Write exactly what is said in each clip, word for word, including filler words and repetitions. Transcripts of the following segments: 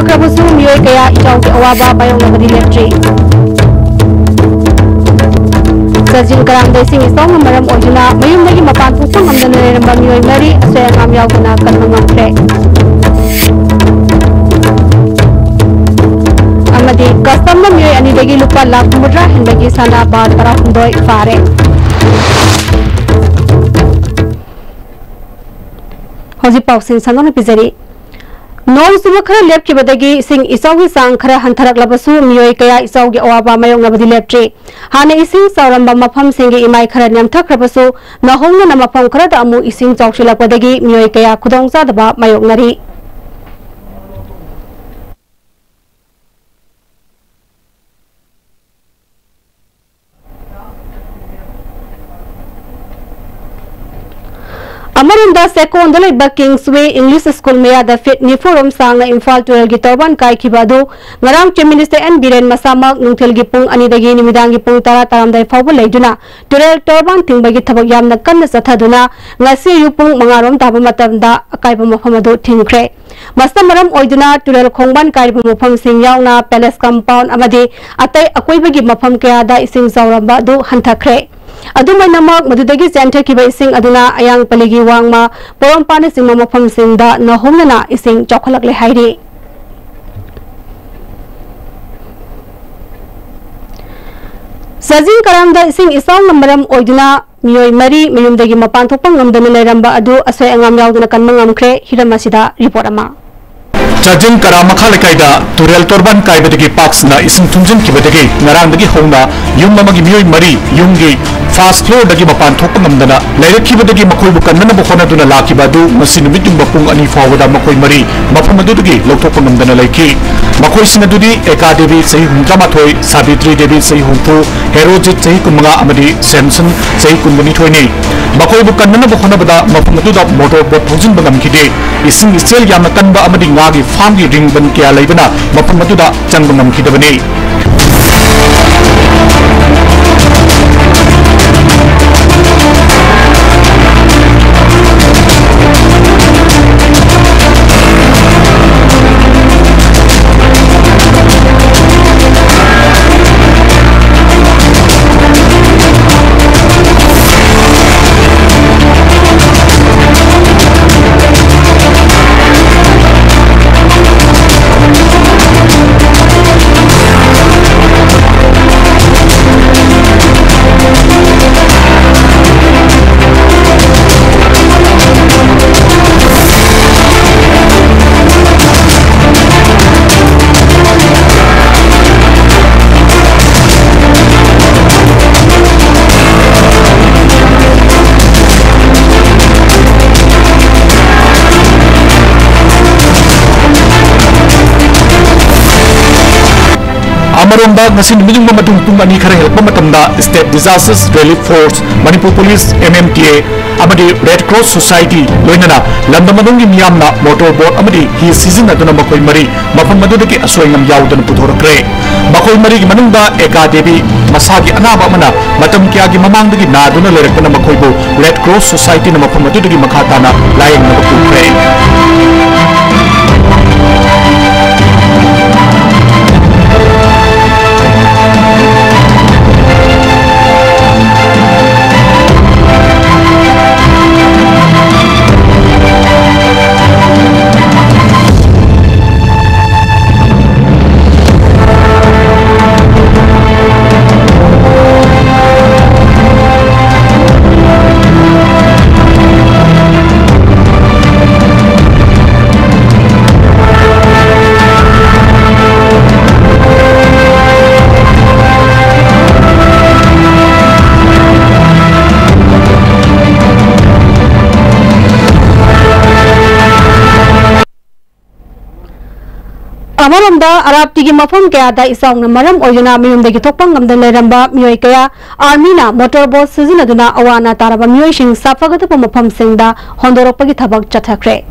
ꯈ꯭ꯔꯕꯁꯨ ꯃꯤꯑꯣꯏ ꯀꯌꯥ ꯏꯆꯥꯎꯒꯤ ꯑꯋꯥꯕ ꯃꯥꯌꯣꯛꯅꯕꯗꯤ ꯂꯦꯞꯇ꯭ꯔꯤ꯫ ꯆꯥꯖꯤꯡ ꯀꯔꯥꯝꯗ ꯏꯁꯤꯡ ꯏꯆꯥꯎꯅ ꯃꯔꯝ ꯑꯣꯏꯗꯨꯅ ꯃꯌꯨꯝꯗꯒꯤ ꯃꯄꯥꯟ ꯊꯣꯛꯄ ꯉꯝꯗꯅ ꯂꯩꯔꯝꯕ ꯃꯤꯑꯣꯏ ꯃꯔꯤ ꯑꯁꯣꯏ ꯑꯉꯥꯝ ꯌꯥꯎꯗꯅ ꯀꯟꯕ ꯉꯝꯈ꯭ꯔꯦ꯫ ꯑꯃꯗꯤ ꯀꯁꯇꯝꯅ ꯃꯤꯑꯣꯏ ꯑꯅꯤꯗꯒꯤ ꯂꯨꯄꯥ ꯂꯥꯈ ꯍꯨꯝꯐꯨꯇꯔꯥ ꯍꯦꯟꯕꯒꯤ ꯁꯅꯥ ꯕꯥꯔ ꯇꯔꯥꯍꯨꯝꯗꯣꯏ ꯐꯥꯔꯦ꯫ ꯍꯧꯖꯤꯛ ꯄꯥꯎꯁꯤꯡ ꯁꯟꯗꯣꯛꯅ ꯄꯤꯖꯔꯤ꯫ ꯅꯣꯡ ꯆꯨꯕ ꯈꯔ ꯂꯦꯞꯈꯤꯕꯗꯒꯤ ꯏꯁꯤꯡ ꯏꯆꯥꯎꯒꯤ ꯆꯥꯡ ꯈꯔ ꯍꯟꯊꯔꯛꯂꯕꯁꯨ, ꯃꯤꯑꯣꯏ ꯀꯌꯥ ꯏꯆꯥꯎꯒꯤ ꯑꯋꯥꯕ ꯃꯥꯌꯣꯛꯅꯕꯗꯤ ꯂꯦꯞꯇ꯭ꯔꯤ꯫ ꯍꯥꯟꯅ ꯏꯁꯤꯡ ꯆꯥꯎꯔꯝꯕ ꯃꯐꯝꯁꯤꯡꯒꯤ ꯏꯃꯥꯏ ꯈꯔ ꯅꯦꯝꯊꯈ꯭ꯔꯕꯁꯨ, ꯅꯧꯍꯧꯅꯅ ꯃꯐꯝ ꯈꯔꯗ ꯑꯃꯨꯛ ꯏꯁꯤꯡ ꯆꯥꯎꯁꯤꯜꯂꯛꯄꯗꯒꯤ ꯃꯤꯑꯣꯏ ꯀꯌꯥ ꯈꯨꯗꯣꯡꯆꯥꯗꯕ ꯃꯥꯌꯣꯛꯅꯔꯤ꯫ ꯑꯃꯔꯣꯝꯗ, ꯆꯦꯛꯀꯣꯟꯗ ꯂꯩꯕ ꯀꯤꯡꯁꯋꯦ ꯏꯪꯂꯤꯁ ꯁ꯭ꯀꯨꯜ ꯃꯌꯥꯗ ꯐꯤꯠ ꯅꯤꯐꯨ ꯔꯣꯝ ꯁꯥꯡꯅ ꯏꯝꯐꯥꯜ ꯇꯨꯔꯦꯜꯒꯤ ꯇꯣꯔꯕꯥꯟ ꯀꯥꯏꯈꯤꯕ ꯑꯗꯨ ꯉꯔꯥꯡ ꯆꯤꯐ ꯃꯤꯅꯤꯁꯇꯔ ꯑꯦꯟ ꯕꯤꯔꯦꯟ ꯃꯁꯥꯃꯛ ꯅꯨꯡꯊꯤꯜꯒꯤ ꯄꯨꯡ ꯑꯅꯤꯗꯒꯤ ꯅꯨꯃꯤꯗꯥꯡꯒꯤ ꯄꯨꯡ ꯇꯔꯥ, ꯇꯔꯥꯃꯥꯊꯣꯏ ꯐꯥꯎꯕ ꯂꯩꯗꯨꯅ ꯇꯨꯔꯦꯜ ꯇꯣꯔꯕꯥꯟ ꯊꯤꯡꯕꯒꯤ ꯊꯕꯛ ꯌꯥꯝꯅ ꯀꯟꯅ ꯆꯠꯊꯗꯨꯅ ꯉꯁꯤ ꯑꯌꯨꯛ ꯄꯨꯡ ꯃꯉꯥ ꯔꯣꯝ ꯇꯥꯕ ꯃꯇꯝꯗ ꯑꯀꯥꯏꯕ ꯃꯐꯝ ꯑꯗꯨ ꯊꯤꯡꯈ꯭ꯔꯦ꯫ ꯃꯁꯤꯅ ꯃꯔꯝ ꯑꯣꯏꯗꯨꯅ ꯇꯨꯔꯦꯜ ꯈꯣꯡꯕꯥꯟ ꯀꯥꯏꯔꯤꯕ ꯃꯐꯝꯁꯤꯡ ꯌꯥꯎꯅ ꯄꯦꯂꯦꯁ ꯀꯝꯄꯥꯎꯟ ꯑꯃꯗꯤ ꯑꯇꯩ ꯑꯀꯣꯏꯕꯒꯤ ꯃꯐꯝ ꯀꯌꯥꯗ ꯏꯁꯤꯡ ꯆꯥꯎꯔꯝꯕ ꯑꯗꯨ ꯍꯟꯊꯈ꯭ꯔꯦ꯫ ꯑꯗꯨꯃꯥꯏꯅꯃꯛ, ꯃꯗꯨꯗꯒꯤ ꯆꯦꯟꯊꯈꯤꯕ ꯏꯁꯤꯡ ꯑꯗꯨꯅ ꯑꯌꯥꯡꯄꯜꯂꯤꯒꯤ ꯋꯥꯡꯃ, ꯄꯣꯔꯣꯝꯄꯥꯠꯅꯆꯤꯡꯕ ꯃꯐꯝꯁꯤꯡꯗ ꯅꯧꯍꯧꯅꯅ ꯏꯁꯤꯡ ꯆꯥꯎꯈꯠꯂꯛꯂꯦ ꯍꯥꯏꯔꯤ꯫ ꯆꯥꯖꯤꯡ ꯀꯔꯥꯝꯗ ꯏꯁꯤꯡ ꯏꯆꯥꯎꯅ ꯃꯔꯝ ꯑꯣꯏꯗꯨꯅ ꯃꯤꯑꯣꯏ ꯃꯔꯤ ꯃꯌꯨꯝꯗꯒꯤ ꯃꯄꯥꯟ ꯊꯣꯛꯄ ꯉꯝꯗꯅ ꯂꯩꯔꯝꯕ ꯑꯗꯨ ꯑꯁꯣꯏ ꯑꯉꯥꯝ ꯌꯥꯎꯗꯅ ꯀꯟꯕ ꯉꯝꯈ꯭ꯔꯦ꯫ ꯍꯤꯔꯝ ꯑꯁꯤꯗ ꯔꯤꯄꯣꯔꯠ ꯑꯃ꯫ ꯆꯥꯖꯤꯡ ꯀꯔꯥ ꯃꯈꯥ ꯂꯩꯀꯥꯏꯗ ꯇꯨꯔꯦꯜ ꯇꯣꯔꯕꯥꯟ ꯀꯥꯏꯕꯗꯒꯤ ꯄꯥꯛ ꯁꯟꯅ ꯏꯁꯤꯡ ꯊꯨꯝꯖꯤꯟꯈꯤꯕꯗꯒꯤ ꯉꯔꯥꯡꯗꯒꯤ ꯍꯧꯅ ꯌꯨꯝ ꯑꯃꯒꯤ ꯃꯤꯑꯣꯏ ꯃꯔꯤ ꯌꯨꯝꯒꯤ ꯐꯥꯔꯁ ꯐ꯭ꯂꯣꯔꯗꯒꯤ ꯃꯄꯥꯟ ꯊꯣꯛꯄ ꯉꯝꯗꯅ ꯂꯩꯔꯛꯈꯤꯕꯗꯒꯤ ꯃꯈꯣꯏꯕꯨ ꯀꯟꯅꯅꯕ ꯍꯣꯠꯅꯗꯨꯅ ꯂꯥꯛꯈꯤꯕ ꯑꯗꯨ ꯉꯁꯤ ꯅꯨꯃꯤꯠ ꯌꯨꯡꯕ ꯄꯨꯡ ꯑꯅꯤ ꯐꯥꯎꯕꯗ ꯃꯈꯣꯏ ꯃꯔꯤ ꯃꯐꯝ ꯑꯗꯨꯗꯒꯤ ꯂꯧꯊꯣꯛꯄ ꯉꯝꯗꯅ ꯂꯩꯈꯤ꯫ ꯃꯈꯣꯏꯁꯤꯡ ꯑꯗꯨꯗꯤ ꯑꯦꯀꯥ ꯗꯦꯕꯤ, ꯆꯍꯤ ꯍꯨꯝꯗ꯭ꯔꯥꯃꯥꯊꯣꯏ, ꯁꯥꯕꯤꯇ꯭ꯔꯤ ꯗꯦꯕꯤ, ꯆꯍꯤ ꯍꯨꯝꯐꯨ, ꯍꯦꯔꯣꯖꯤꯠ, ꯆꯍꯤ ꯀꯨꯟꯃꯉꯥ, ꯑꯃꯗꯤ ꯁꯦꯝꯁꯟ, ꯆꯍꯤ ꯀꯨꯟꯒ ꯅꯤꯊꯣꯏꯅꯤ꯫ ꯃꯈꯣꯏꯕꯨ ꯀꯟꯅꯅꯕ ꯍꯣꯠꯅꯕꯗ ꯃꯐꯝ ꯑꯗꯨꯗ ꯃꯣꯇꯣꯔ ꯕꯣꯠ ꯊꯧꯖꯤꯟꯕ ꯉꯝꯈꯤꯗꯦ꯫ ꯏꯁꯤꯡ ꯏꯆꯦꯜ ꯌꯥꯝꯅ ꯀꯟꯕ ꯑꯃꯗꯤ ꯉꯥꯒꯤ ꯐꯥꯝꯒꯤ ꯔꯤꯡ ꯕꯟ ꯀꯌꯥ ꯂꯩꯕꯅ ꯃꯐꯝ ꯑꯗꯨꯗ ꯆꯪꯕ ꯉꯝꯈꯤꯗꯕꯅꯤ꯫ ꯃꯔꯣꯝꯗ, ꯉꯁꯤ ꯅꯨꯃꯤꯠ ꯌꯨꯡꯕ ꯃꯇꯨꯡ ꯄꯨꯡ ꯑꯅꯤ ꯈꯔ ꯍꯦꯜꯂꯛꯄ ꯃꯇꯝꯗ State Disaster Relief Force, Manipur police, M M T A ꯑꯃꯗꯤ Red Cross Society ꯂꯣꯏꯅꯅ ꯂꯝꯗꯝ ꯑꯗꯣꯝꯒꯤ ꯃꯤꯌꯥꯝꯅ ꯃꯣꯇꯣꯔ ꯕꯣꯠ ꯑꯃꯗꯤ ꯍꯤ ꯁꯤꯖꯤꯟꯅꯗꯨꯅ ꯃꯈꯣꯏ ꯃꯔꯤ ꯃꯐꯝ ꯑꯗꯨꯗꯒꯤ ꯑꯁꯣꯏ ꯑꯉꯥꯝ ꯌꯥꯎꯗꯅ ꯄꯨꯊꯣꯔꯛꯈ꯭ꯔꯦ꯫ ꯃꯈꯣꯏ ꯃꯔꯤꯒꯤ ꯃꯅꯨꯡꯗ ꯑꯦꯀꯥ ꯗꯦꯕꯤ, ꯃꯁꯥꯒꯤ ꯑꯅꯥꯕ ꯑꯃꯅ ꯃꯇꯝ ꯀꯌꯥꯒꯤ ꯃꯃꯥꯡꯗꯒꯤ ꯅꯥꯗꯨꯅ ꯂꯩꯔꯛꯄꯅ, ꯃꯈꯣꯏꯕꯨ Red Cross Societyꯅ ꯃꯐꯝ ꯑꯗꯨꯗꯒꯤ ꯃꯈꯥ ꯇꯥꯅ ꯂꯥꯌꯦꯡꯅꯕ ꯄꯨꯈ꯭ꯔꯦ꯫ ꯑꯃꯔꯣꯝꯗ, ꯑꯔꯥꯞꯄꯤꯒꯤ ꯃꯐꯝ ꯀꯌꯥꯗ ꯏꯆꯥꯎꯅ ꯃꯔꯝ ꯑꯣꯏꯗꯨꯅ ꯃꯌꯨꯝꯗꯒꯤ ꯊꯣꯛꯄ ꯉꯝꯗꯅ ꯂꯩꯔꯝꯕ ꯃꯤꯑꯣꯏ ꯀꯌꯥ ꯑꯥꯔꯃꯤꯅ ꯃꯣꯇꯣꯔ ꯕꯣꯠ ꯁꯤꯖꯤꯟꯅꯗꯨꯅ ꯑꯋꯥ ꯑꯅꯥ ꯇꯥꯔꯕ ꯃꯤꯑꯣꯏꯁꯤꯡ ꯁꯥꯐꯒꯗꯕ ꯃꯐꯝꯁꯤꯡꯗ ꯍꯣꯟꯗꯣꯔꯛꯄꯒꯤ ꯊꯕꯛ ꯆꯠꯊꯈ꯭ꯔꯦ꯫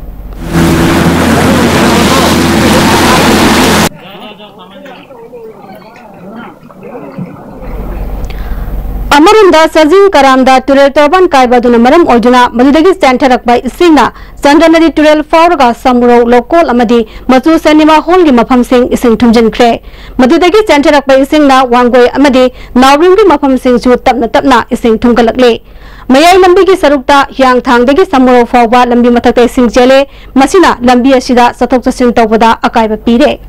ꯑꯃꯔꯣꯝꯗ, ꯆꯥꯖꯤꯡ ꯀꯔꯥꯝꯗ ꯇꯨꯔꯦꯜ ꯇꯣꯔꯕꯥꯟ ꯀꯥꯏꯕ ꯑꯗꯨꯅ ꯃꯔꯝ ꯑꯣꯏꯗꯨꯅ ꯃꯗꯨꯗꯒꯤ ꯆꯦꯟꯊꯔꯛꯄ ꯏꯁꯤꯡꯅ ꯆꯟꯗ꯭ꯔ ꯅꯗꯤ ꯇꯨꯔꯦꯜ ꯐꯥꯎꯔꯒ ꯁꯃꯨꯔꯧ ꯂꯧꯀꯣꯜ ꯑꯃꯗꯤ ꯃꯆꯨ ꯁꯤꯅꯦꯃꯥ ꯍꯣꯜꯒꯤ ꯃꯐꯝꯁꯤꯡ ꯏꯁꯤꯡ ꯊꯨꯝꯖꯤꯟꯈ꯭ꯔꯦ꯫ ꯃꯗꯨꯗꯒꯤ ꯆꯦꯟꯊꯔꯛꯄ ꯏꯁꯤꯡꯅ ꯋꯥꯡꯒꯣꯏ ꯑꯃꯗꯤ ꯅꯥꯎꯔꯦꯝꯒꯤ ꯃꯐꯝꯁꯤꯡꯁꯨ ꯇꯞꯅ ꯇꯞꯅ ꯏꯁꯤꯡ ꯊꯨꯝꯒꯠꯂꯛꯂꯦ꯫ ꯃꯌꯥꯏ ꯂꯝꯕꯤꯒꯤ ꯁꯔꯨꯛꯇ ꯍꯤꯌꯥꯡꯊꯥꯡꯗꯒꯤ ꯁꯃꯨꯔꯧ ꯐꯥꯎꯕ ꯂꯝꯕꯤ ꯃꯊꯛꯇ ꯏꯁꯤꯡ ꯆꯦꯜꯂꯦ꯫ ꯃꯁꯤꯅ ꯂꯝꯕꯤ ꯑꯁꯤꯗ ꯆꯠꯊꯣꯛ ꯆꯠꯁꯤꯟ ꯇꯧꯕꯗ ꯑꯀꯥꯏꯕ ꯄꯤꯔꯦ꯫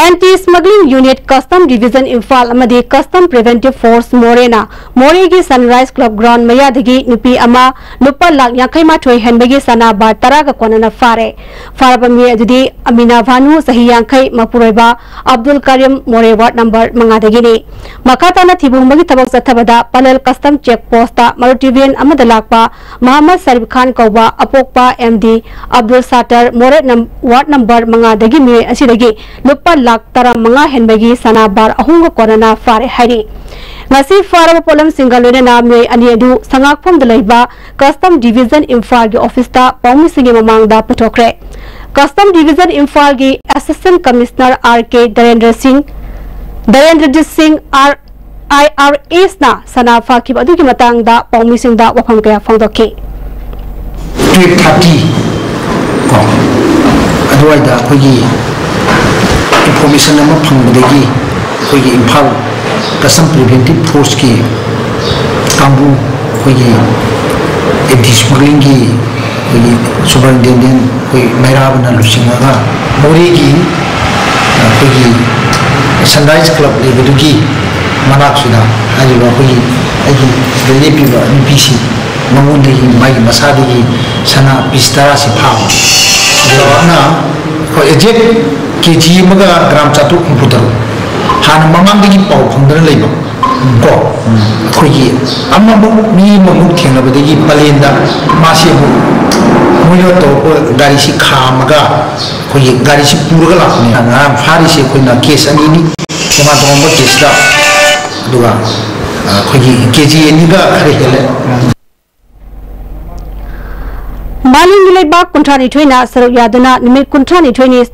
Anti Smuggling Unit, Custom Division Imphal ꯑꯃꯗꯤ Custom Preventive Force ꯃꯣꯔꯦꯅ ꯃꯣꯔꯦꯒꯤ Sunrise Club Ground ꯃꯌꯥꯗꯒꯤ ꯅꯨꯄꯤ ꯑꯃ ꯂꯨꯄꯥ ꯂꯥꯈ ꯌꯥꯡꯈꯩ ꯃꯥꯊꯣꯏ ꯍꯦꯟꯕꯒꯤ ꯁꯅꯥ ꯕꯥꯔ ꯇꯔꯥꯒ ꯀꯣꯟꯅꯅ ꯐꯥꯔꯦ꯫ ꯐꯥꯔꯕ ꯃꯤꯑꯣꯏ ꯑꯗꯨꯗꯤ ꯑꯃꯤꯅꯥ ꯚꯥꯅꯨ, ꯆꯍꯤ ꯌꯥꯡꯈꯩ, ꯃꯄꯨꯔꯣꯏꯕ ꯑꯕꯗꯨꯜ ꯀꯔꯤꯝ, ꯃꯣꯔꯦ ꯋꯥꯔꯗ ꯅꯝꯕꯔ ꯃꯉꯥꯗꯒꯤꯅꯤ꯫ ꯃꯈꯥ ꯇꯥꯅ ꯊꯤꯕ ꯍꯨꯝꯕꯒꯤ ꯊꯕꯛ ꯆꯠꯊꯕꯗ Pallel Custom Check Post Maruti van ꯑꯃꯗ ꯂꯥꯛꯄ ꯃꯍꯝꯃꯗ ꯁꯔꯤꯐ ꯈꯥꯟ ꯀꯧꯕ ꯑꯄꯣꯛꯄ ꯑꯦꯝ ꯗꯤ ꯑꯕꯗꯨꯜ ꯁꯥꯇꯔ, ꯃꯣꯔꯦ ꯅꯝ-, ꯋꯥꯔꯗ ꯅꯝꯕꯔ ꯃꯉꯥꯗꯒꯤ ꯃꯤꯑꯣꯏ ꯑꯁꯤꯗꯒꯤ ꯂꯨꯄꯥ ꯂꯥꯈ ꯇꯔꯥꯃꯉꯥ ꯍꯦꯟꯕꯒꯤ ꯁꯅꯥ ꯕꯥꯔ ꯑꯍꯨꯝꯒ ꯀꯣꯟꯅꯅ ꯐꯥꯔꯦ ꯍꯥꯏꯔꯤ꯫ ꯉꯁꯤ ꯐꯥꯔꯕ ꯄꯣꯠꯂꯝꯁꯤꯡꯒ ꯂꯣꯏꯅꯅ ꯃꯤꯑꯣꯏ ꯑꯅꯤ ꯑꯗꯨ ꯁꯉꯥꯛꯐꯝꯗ ꯂꯩꯕ Custom Division ꯏꯝꯐꯥꯜꯒꯤ ꯑꯣꯐꯤꯁꯇ ꯄꯥꯎꯃꯤꯁꯤꯡꯒꯤ ꯃꯃꯥꯡꯗ ꯄꯨꯊꯣꯛꯈ꯭ꯔꯦ꯫ Custom Division ꯏꯝꯐꯥꯜꯒꯤ Assistant Commissioner ꯑꯥꯔ ꯀꯦ ꯗꯔꯦꯟꯗ꯭ꯔ ꯁꯤꯡ, ꯗꯔꯦꯟꯗ꯭ꯔꯖꯤꯠ ꯁꯤꯡ, ꯑꯥꯔ, ꯑꯥꯏ ꯑꯥꯔ ꯑꯦꯁꯅ ꯁꯅꯥ ꯐꯥꯈꯤꯕ ꯑꯗꯨꯒꯤ ꯃꯇꯥꯡꯗ ꯄꯥꯎꯃꯤꯁꯤꯡꯗ ꯋꯥꯐꯝ ꯀꯌꯥ ꯐꯣꯡꯗꯣꯛꯈꯤ꯫ ꯇꯨꯌꯦꯜꯞ ꯊꯥꯔꯇꯤ ꯀꯣ ꯑꯗꯨꯋꯥꯏꯗ ꯑꯩꯈꯣꯏꯒꯤ ꯏꯟꯐꯣꯔꯃꯦꯁꯟ ꯑꯃ ꯐꯪꯕꯗꯒꯤ ꯑꯩꯈꯣꯏꯒꯤ ꯏꯝꯐꯥꯜ ꯀꯁꯇꯝ ꯄ꯭ꯔꯤꯚꯦꯟꯇꯤꯞ ꯐꯣꯔꯁꯀꯤ ꯀꯥꯡꯕꯨ, ꯑꯩꯈꯣꯏꯒꯤ ꯑꯦꯟꯇꯤ ꯁ꯭ꯃꯒ꯭ꯂꯤꯡꯒꯤ ꯑꯩꯈꯣꯏꯒꯤ ꯁꯨꯄꯔ ꯏꯟꯇꯦꯟꯗꯦꯟ ꯑꯩꯈꯣꯏ ꯃꯩꯔꯥꯕꯅ ꯂꯨꯆꯤꯡꯉꯒ ꯃꯣꯔꯦꯒꯤ ꯑꯩꯈꯣꯏꯒꯤ ꯁꯟꯔꯥꯏꯖ ꯀ꯭ꯂꯕ ꯂꯩꯕꯗꯨꯒꯤ ꯃꯅꯥꯛꯁꯤꯗ ꯍꯥꯏꯔꯤꯕ ꯑꯩꯈꯣꯏꯒꯤ ꯑꯩꯒꯤ ꯁꯤꯗ ꯂꯦꯞꯄꯤꯕ ꯅꯨꯄꯤꯁꯤ ꯃꯉꯣꯟꯗꯒꯤ ꯃꯥꯒꯤ ꯃꯁꯥꯗꯒꯤ ꯁꯅꯥ ꯄꯤꯁ ꯇꯔꯥꯁꯤ ꯐꯥꯕ꯫ ꯆꯥꯎꯔꯥꯛꯅ ꯑꯩꯈꯣꯏ ꯑꯦꯖꯦꯛ ꯀꯦ ꯖꯤ ꯑꯃꯒ ꯒ꯭ꯔꯥꯝ ꯆꯥꯇ꯭ꯔꯨꯛ ꯍꯨꯝꯐꯨ ꯇꯔꯨꯛ꯫ ꯍꯥꯟꯅ ꯃꯃꯥꯡꯗꯒꯤ ꯄꯥꯎ ꯐꯪꯗꯅ ꯂꯩꯕ ꯀꯣ ꯑꯩꯈꯣꯏꯒꯤ ꯑꯃꯃꯨꯛ ꯃꯤ ꯑꯃꯃꯨꯛ ꯊꯦꯡꯅꯕꯗꯒꯤ ꯄꯂꯦꯟꯗ ꯃꯥꯁꯤ ꯑꯃꯨꯛ ꯃꯣꯏꯅ ꯇꯧꯔꯛꯄ ꯒꯥꯔꯤꯁꯤ ꯈꯥꯝꯃꯒ ꯑꯩꯈꯣꯏꯒꯤ ꯒꯥꯔꯤꯁꯤ ꯄꯨꯔꯒ ꯂꯥꯛꯄꯅꯦ꯫ ꯉꯔꯥꯡ ꯐꯥꯔꯤꯁꯤ ꯑꯩꯈꯣꯏꯅ ꯀꯦꯁ ꯑꯅꯤꯅꯤ, ꯇꯣꯉꯥꯟ ꯇꯣꯉꯥꯟꯕ ꯀꯦꯁꯇ, ꯑꯗꯨꯒ ꯑꯩꯈꯣꯏꯒꯤ ꯀꯦ ꯖꯤ ꯑꯅꯤꯒ ꯈꯔ ꯍꯦꯜꯂꯦ꯫ ꯃꯥꯂꯦꯝꯒꯤ ꯂꯩꯕꯥꯛ ꯀꯨꯟꯊ꯭ꯔꯥꯅꯤꯊꯣꯏꯅ ꯁꯔꯨꯛ ꯌꯥꯗꯨꯅ ꯅꯨꯃꯤꯠ ꯀꯨꯟꯊ꯭ꯔꯥꯅꯤꯊꯣꯏꯅꯤ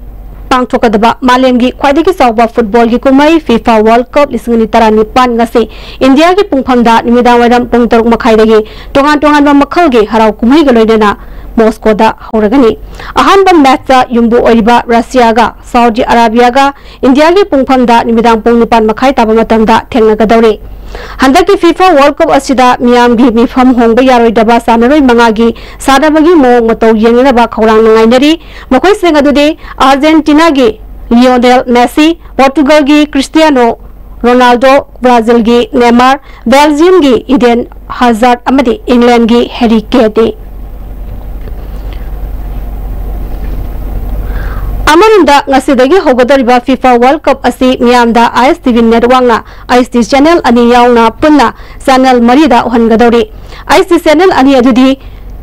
ꯄꯥꯡꯊꯣꯛꯀꯗꯕ ꯃꯥꯂꯦꯝꯒꯤ ꯈ꯭ꯋꯥꯏꯗꯒꯤ ꯆꯥꯎꯕ ꯐꯨꯠꯕꯣꯜꯒꯤ ꯀꯨꯝꯍꯩ FIFA World Cup ꯂꯤꯁꯤꯡ ꯑꯅꯤ ꯇꯔꯥꯅꯤꯄꯥꯟ ꯉꯁꯤ ꯏꯟꯗꯤꯌꯥꯒꯤ ꯄꯨꯡꯐꯝꯗ ꯅꯨꯃꯤꯗꯥꯡ ꯋꯥꯏꯔꯝ ꯄꯨꯡ ꯇꯔꯨꯛ ꯃꯈꯥꯏꯗꯒꯤ ꯇꯣꯉꯥꯟ ꯇꯣꯉꯥꯟꯕ ꯃꯈꯜꯒꯤ ꯍꯔꯥꯎ ꯀꯨꯝꯍꯩꯒ ꯂꯣꯏꯅꯅ ꯃꯣꯁꯀꯣꯗ ꯍꯧꯔꯒꯅꯤ꯫ ꯑꯍꯥꯟꯕ ꯃꯦꯆꯇ ꯌꯨꯝꯕꯨ ꯑꯣꯏꯔꯤꯕ ꯔꯁꯤꯌꯥꯒ ꯁꯥꯎꯗꯤ ꯑꯔꯥꯕꯤꯌꯥꯒ ꯏꯟꯗꯤꯌꯥꯒꯤ ꯄꯨꯡꯐꯝꯗ ꯅꯨꯃꯤꯗꯥꯡ ꯄꯨꯡ ꯅꯤꯄꯥꯟ ꯃꯈꯥꯏ ꯇꯥꯕ ꯃꯇꯝꯗ ꯊꯦꯡꯅꯒꯗꯧꯔꯤ꯫ ꯍꯟꯗꯛꯀꯤ FIFA World Cup ꯑꯁꯤꯗ ꯃꯤꯌꯥꯝꯒꯤ ꯃꯤꯐꯝ ꯍꯣꯡꯕ ꯌꯥꯔꯣꯏꯗꯕ ꯁꯥꯟꯅꯔꯣꯏ ꯃꯉꯥꯒꯤ ꯁꯥꯟꯅꯕꯒꯤ ꯃꯑꯣꯡ ꯃꯇꯧ ꯌꯦꯡꯅꯅꯕ ꯈꯧꯔꯥꯡꯅ ꯉꯥꯏꯅꯔꯤ꯫ ꯃꯈꯣꯏꯁꯤꯡ ꯑꯗꯨꯗꯤ ꯑꯥꯔꯖꯦꯟꯇꯤꯅꯥꯒꯤ ꯂꯤꯑꯣꯅꯦꯜ ꯃꯦꯁꯤ, ꯄꯣꯔꯇꯨꯒꯜꯒꯤ ꯀ꯭ꯔꯤꯁꯇꯤꯌꯥꯅꯣ ꯔꯣꯅꯥꯜꯗꯣ, ꯕ꯭ꯔꯥꯖꯤꯜꯒꯤ ꯅꯦꯃꯥꯔ, ꯕꯦꯜꯖꯤꯌꯝꯒꯤ ꯏꯗꯦꯟ ꯍꯥꯖꯥꯔꯗ ꯑꯃꯗꯤ ꯏꯪꯂꯦꯟꯒꯤ ꯍꯦꯔꯤ ꯀꯦꯟꯅꯤ꯫ ꯑꯃꯔꯣꯝꯗ, ꯉꯁꯤꯗꯒꯤ ꯍꯧꯒꯗꯧꯔꯤꯕ FIFA World Cup ꯑꯁꯤ ꯃꯤꯌꯥꯝꯗ ISTV Networkꯅ HD channel ꯑꯅꯤ ꯌꯥꯎꯅ ꯄꯨꯟꯅ channel ꯃꯔꯤꯗ ꯎꯍꯟꯒꯗꯧꯔꯤ꯫ HD channel ꯑꯅꯤ ꯑꯗꯨꯗꯤ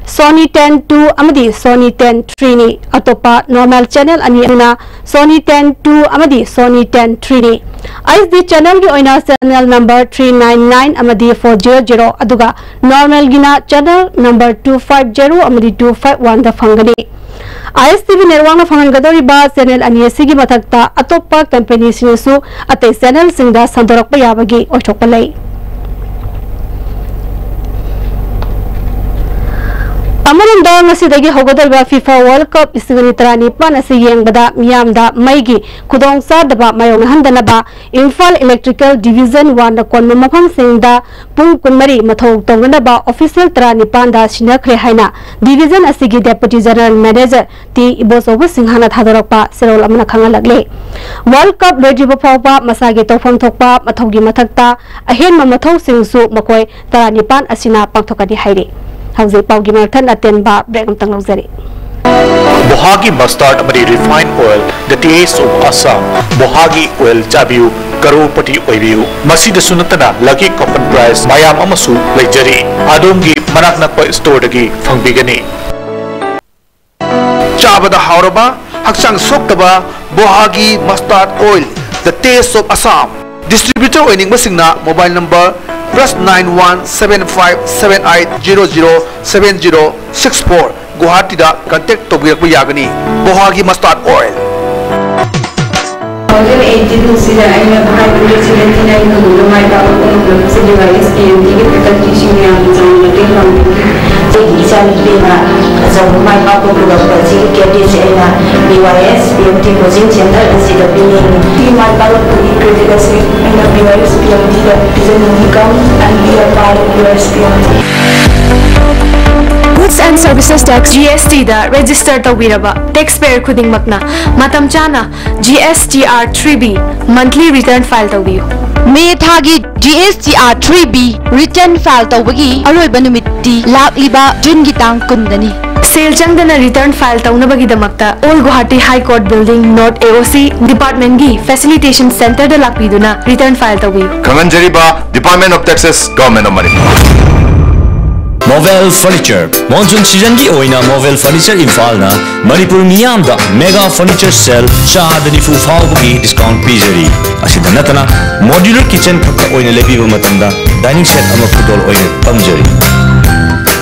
Sony ten two ꯑꯃꯗꯤ Sony ten three ꯅꯤ꯫ ꯑꯇꯣꯞꯄ normal channel ꯑꯅꯤ ꯑꯗꯨꯅ Sony ten two ꯑꯃꯗꯤ Sony ten three ꯅꯤ꯫ HD channelꯒꯤ ꯑꯣꯏꯅ channel number three nine nine ꯑꯃꯗꯤ four zero zero, ꯑꯗꯨꯒ normalꯒꯤꯅ channel number two five zero ꯑꯃꯗꯤ two five one ꯗ ꯐꯪꯒꯅꯤ꯫ ISTV Networkꯅ ꯐꯪꯍꯟꯒꯗꯧꯔꯤꯕ channel ꯑꯅꯤ ꯑꯁꯤꯒꯤ ꯃꯊꯛꯇ ꯑꯇꯣꯞꯄ companyꯁꯤꯡꯅꯁꯨ ꯑꯇꯩ channelꯁꯤꯡꯗ ꯁꯟꯗꯣꯔꯛꯄ ꯌꯥꯕꯒꯤ ꯑꯣꯏꯊꯣꯛꯄ ꯂꯩ꯫ ꯑꯃꯔꯣꯝꯗ, ꯉꯁꯤꯗꯒꯤ ꯍꯧꯒꯗꯧꯔꯤꯕ FIFA World Cup ꯏꯁꯤꯡ ꯑꯅꯤ ꯇꯔꯥꯅꯤꯄꯥꯟ ꯑꯁꯤ ꯌꯦꯡꯕꯗ ꯃꯤꯌꯥꯝꯗ ꯃꯩꯒꯤ ꯈꯨꯗꯣꯡꯆꯥꯗꯕ ꯃꯥꯌꯣꯛꯅꯍꯟꯗꯅꯕ ꯏꯝꯐꯥꯜ Electrical Division Oneꯅ ꯀꯣꯟꯕ ꯃꯐꯝꯁꯤꯡꯗ ꯄꯨꯡ ꯀꯨꯟꯃꯔꯤ ꯃꯊꯧ ꯇꯧꯅꯅꯕ official ꯇꯔꯥꯅꯤꯄꯥꯟꯗ ꯁꯤꯟꯅꯈ꯭ꯔꯦ ꯍꯥꯏꯅ division ꯑꯁꯤꯒꯤ Deputy General Manager T Ibochouba ꯁꯤꯡꯍꯅ ꯊꯥꯗꯣꯔꯛꯄ ꯆꯦꯔꯣꯜ ꯑꯃꯅ ꯈꯪꯍꯜꯂꯛꯂꯤ꯫ World Cup ꯂꯣꯏꯗ꯭ꯔꯤꯕ ꯐꯥꯎꯕ ꯃꯁꯥꯒꯤ ꯇꯧꯐꯝ ꯊꯣꯛꯄ ꯃꯊꯧꯒꯤ ꯃꯊꯛꯇ ꯑꯍꯦꯟꯕ ꯃꯊꯧꯁꯤꯡꯁꯨ ꯃꯈꯣꯏ ꯇꯔꯥꯅꯤꯄꯥꯟ ꯑꯁꯤꯅ ꯄꯥꯡꯊꯣꯛꯀꯅꯤ ꯍꯥꯏꯔꯤ꯫ ꯍꯧꯖꯤꯛ ꯄꯥꯎꯒꯤ ꯃꯔꯛꯊꯠ ꯑꯇꯦꯟꯕ break ꯑꯃꯇꯪ ꯂꯧꯖꯔꯤ꯫ ꯕꯣꯍꯥꯒꯤ mustard ꯑꯃꯗꯤ refined oil, the taste of Assam꯫ ꯕꯣꯍꯥꯒꯤ oil ꯆꯥꯕꯤꯌꯨ, ꯀꯔꯣꯔꯄꯇꯤ ꯑꯣꯏꯕꯤꯌꯨ꯫ ꯃꯁꯤꯗꯁꯨ ꯅꯠꯇꯅ lucky coupon prize ꯃꯌꯥꯝ ꯑꯃꯁꯨ ꯂꯩꯖꯔꯤ꯫ ꯑꯗꯣꯝꯒꯤ ꯃꯅꯥꯛ ꯅꯛꯄ storeꯗꯒꯤ ꯐꯪꯕꯤꯒꯅꯤ꯫ ꯆꯥꯕꯗ ꯍꯥꯎꯔꯕ, ꯍꯛꯆꯥꯡ ꯁꯣꯛꯇꯕ ꯕꯣꯍꯥꯒꯤ mustard oil, the taste of Assam꯫ Distributor ꯑꯣꯏꯅꯤꯡꯕꯁꯤꯡꯅ mobile number plus nine one seven five seven eight zero zero seven zero six four, ꯒꯨꯋꯥꯍꯥꯇꯤꯗ contact ꯇꯧꯕꯤꯔꯛꯄ ꯌꯥꯒꯅꯤ꯫ ꯕꯣꯍꯥꯒꯤ mustard oil꯫ Two thousand eighteen ꯑꯁꯤꯗ ꯑꯩꯅ five hundred seventy nine ꯈꯨꯗꯣꯡꯗ ꯃꯥꯏ ꯄꯥꯛꯄ ꯐꯪꯂꯛꯄꯁꯦ BYS PMTꯒꯤ facultyꯁꯤꯡꯅ ꯌꯥꯝꯅ ꯆꯥꯎꯅ ꯃꯇꯦꯡ ꯄꯥꯡꯕꯤꯈꯤ꯫ ꯑꯩꯒꯤ ꯏꯆꯥꯅꯨꯄꯤꯅ ꯑꯆꯧꯕ ꯃꯥꯏ ꯄꯥꯛꯄ ꯄꯨꯔꯛꯄ ꯑꯁꯤꯒꯤ creditꯁꯦ ꯑꯩꯅ BYS PMT coaching center ꯑꯁꯤꯗ ꯄꯤꯅꯤꯡꯏ꯫ ꯁꯤꯒꯤ ꯃꯥꯏ ꯄꯥꯛꯂꯛꯄꯒꯤ credit ꯑꯁꯤ ꯑꯩꯅ BYS PMTꯗ ꯄꯤꯖꯅꯤꯡꯏ꯫ Come and be a part of BYS PMT꯫ Goods and Services Tax, G S T, the register ꯇꯧꯕꯤꯔꯕ taxpayer ꯈꯨꯗꯤꯡꯃꯛꯅ ꯃꯇꯝ ꯆꯥꯅ G S T R three B monthly return file ꯇꯧꯕꯤꯌꯨ꯫ ꯃꯦ ꯊꯥꯒꯤ G S T R three B return file ꯇꯧꯕꯒꯤ ꯑꯔꯣꯏꯕ ꯅꯨꯃꯤꯠꯇꯤ ꯂꯥꯛꯂꯤꯕ ꯖꯨꯟꯒꯤ ꯇꯥꯡ ꯀꯨꯟꯗꯅꯤ꯫ ꯁꯦꯜ ꯆꯪꯗꯅ return file ꯇꯧꯅꯕꯒꯤꯗꯃꯛꯇ Old Guwahati High Court Building, North A O C department ꯒꯤ facilitation center ꯗ ꯂꯥꯛꯄꯤꯗꯨꯅ return file ꯇꯧꯕꯤꯌꯨ꯫ ꯈꯪꯍꯟꯖꯔꯤꯕ Department of Taxes, Government of Manipur꯫ Movel Furniture, monsoon season ꯒꯤ ꯑꯣꯏꯅ Movel Furniture ꯏꯝꯐꯥꯜꯅ ꯃꯅꯤꯄꯨꯔ ꯃꯤꯌꯥꯝꯗ mega furniture sale ꯆꯥꯗ ꯅꯤꯐꯨ ꯐꯥꯎꯕꯒꯤ discount ꯄꯤꯖꯔꯤ꯫ ꯑꯁꯤꯗ ꯅꯠꯇꯅ modular kitchen ꯈꯛꯇ ꯑꯣꯏꯅ ꯂꯩꯕꯤꯕ ꯃꯇꯝꯗ dining set ꯑꯃ ꯈꯨꯗꯣꯜ ꯑꯣꯏꯅ ꯇꯝꯖꯔꯤ꯫